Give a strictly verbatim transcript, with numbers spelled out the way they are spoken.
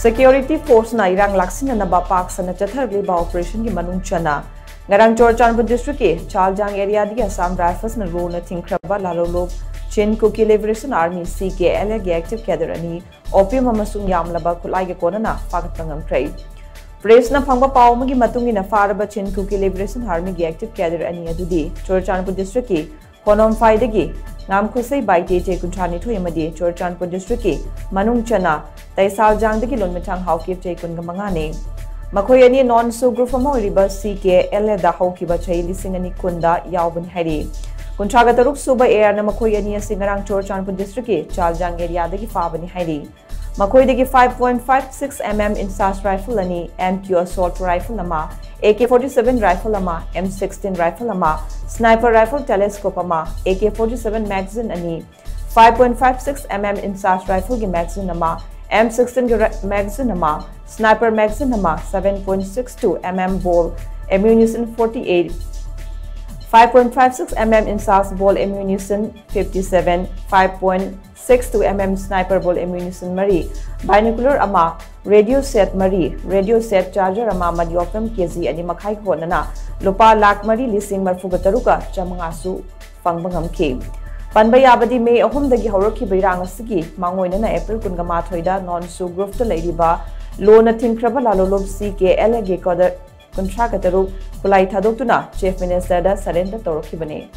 Security force ꯅ ꯏꯔꯥꯡ ꯂꯥꯛꯁꯤꯟꯅꯅꯕ ꯄꯥꯛ ꯁꯟꯅ ꯆꯠꯊꯔꯛꯂꯤꯕ operation ꯒꯤ ꯃꯅꯨꯡ ꯆꯟꯅ ꯉꯔꯥꯡ ꯆꯨꯔꯆꯥꯟꯄꯨꯔ district ꯀꯤ ꯆꯥꯜꯖꯥꯡ area ꯗꯒꯤ ꯑꯁꯥꯝ rifles ꯅ ꯂꯣꯅ ꯊꯤꯡꯈ꯭ꯔꯕ ꯂꯥꯂꯣꯂꯨꯞ Chin Kuki Liberation Army, C K L A ꯒꯤ active cadre ꯑꯅꯤ opium ꯑꯃꯁꯨꯡ ꯌꯥꯝꯂꯕ ꯈꯨꯠꯂꯥꯏꯒ ꯀꯣꯟꯅꯅ ꯐꯥꯒꯠꯄ ꯉꯝꯈ꯭ꯔꯦ꯫ Press ꯅ ꯐꯪꯕ ꯄꯥꯎ ꯑꯃꯒꯤ ꯃꯇꯨꯡ ꯏꯟꯅ, ꯐꯥꯔꯕ Chin Kuki Liberation Army ꯒꯤ active cadre ꯑꯅꯤ ꯑꯗꯨꯗꯤ ꯆꯨꯔꯆꯥꯟꯄꯨꯔ district ꯀꯤ ꯈꯣꯅꯣꯝꯐꯥꯏꯗꯒꯤ ꯉꯥꯝꯈꯨꯁꯩ ꯕꯥꯏꯇꯦ, ꯆꯍꯤ ꯀꯨꯟꯊ꯭ꯔꯥ ꯅꯤꯊꯣꯏ ꯑꯃꯗꯤ ꯆꯨꯔꯆꯥꯟꯄꯨꯔ district ꯀꯤ ꯃꯅꯨꯡ ꯆꯟꯅ ꯇꯩꯁꯥꯜꯖꯥꯡꯗꯒꯤ ꯂꯣꯟꯃꯤꯊꯥꯡ ꯍꯥꯎꯀꯤꯞ, ꯆꯍꯤ ꯀꯨꯟꯒ ꯃꯉꯥꯅꯤ꯫ ꯃꯈꯣꯏ ꯑꯅꯤ non-SoO group ꯑꯃ ꯑꯣꯏꯔꯤꯕ C K L A ꯗ ꯍꯧꯈꯤꯕ ꯆꯍꯤ ꯂꯤꯁꯤꯡ ꯑꯅꯤ ꯀꯨꯟꯗ ꯌꯥꯎꯕꯅꯤ ꯍꯥꯏꯔꯤ꯫ ꯀꯨꯟꯊ꯭ꯔꯥꯒ ꯇꯔꯨꯛ ꯁꯨꯕ A R ꯅ ꯃꯈꯣꯏ ꯑꯅꯤ ꯑꯁꯤ ꯉꯔꯥꯡ ꯆꯨꯔꯆꯥꯟꯄꯨꯔ district ꯀꯤ ꯆꯥꯜꯖꯥꯡ area ꯗꯒꯤ ꯐꯥꯕꯅꯤ ꯍꯥꯏꯔꯤ꯫ ꯃꯈꯣꯏꯗꯒꯤ five point five six M M INSAS rifle ꯑꯅꯤ, M Q assault rifle ꯑꯃ, A K forty seven rifle ꯑꯃ, M sixteen rifle ꯑꯃ, sniper rifle telescope ꯑꯃ, A K forty seven magazine ꯑꯅꯤ, five point five six M M INSAS rifle ꯒꯤ magazine ꯑꯃ, M sixteen ꯒꯤ ri-, magazine ꯑꯃ, sniper magazine ꯑꯃ, seven point six two M M ball ammunition forty eight, five point five six M M INSAS ball ammunition fifty seven, five point six two M M sniper ball ammunition ꯃꯔꯤ, binocular ꯑꯃ, radio set ꯃꯔꯤ, radio set charger ꯑꯃ ꯑꯃꯗꯤ opium K G ꯑꯅꯤ ꯃꯈꯥꯏꯒ ꯀꯣꯟꯅꯅ ꯂꯨꯄꯥ ꯂꯥꯈ ꯃꯔꯤ ꯂꯤꯁꯤꯡ ꯃꯔꯤꯐꯨꯒ ꯇꯔꯨꯛꯀ ꯆꯥꯃꯉꯥꯁꯨ ꯐꯪꯕ ꯉꯝꯈꯤ꯫ ꯄꯟꯕ ꯌꯥꯕꯗꯤ, May ꯑꯍꯨꯝꯗꯒꯤ ꯍꯧꯔꯛꯈꯤꯕ ꯏꯔꯥꯡ ꯑꯁꯤꯒꯤ ꯃꯥꯡꯑꯣꯏꯅꯅ April ꯀꯨꯟꯒ ꯃꯥꯊꯣꯏꯗ non-SoO group ꯇ ꯂꯩꯔꯤꯕ ꯂꯣꯅ ꯊꯤꯡꯈ꯭ꯔꯕ ꯂꯥꯂꯣꯂꯨꯞ C K L A ꯒꯤ cadre ꯀꯨꯟꯊ꯭ꯔꯥꯒ ꯇꯔꯨꯛ ꯈꯨꯠꯂꯥꯏ ꯊꯥꯗꯣꯛꯇꯨꯅ Chief Minister ꯗ surrender ꯇꯧꯔꯛꯈꯤꯕꯅꯤ꯫